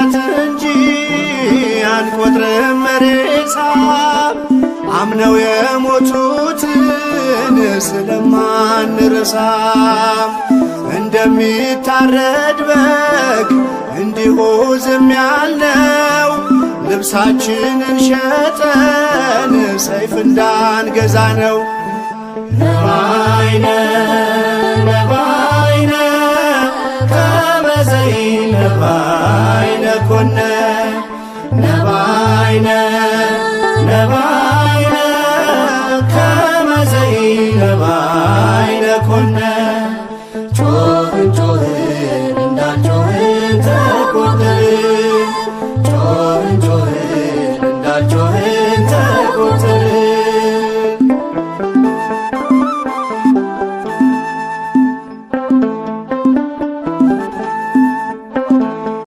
እንጨት እንጂ አንቆጥርም ሬሳ፣ አምነው የሞቱትን ስለማንረሳ። እንደሚታረድ በግ እንዲሁ ዝም ያልነው ልብሳችንን ሸጠን ሰይፍ እንዳንገዛ ነው። ነባይነ ነባይነ ከመዘይ ነባይነ ኮነ፣ ነባይነ ነባይነ ከመዘይ ነባ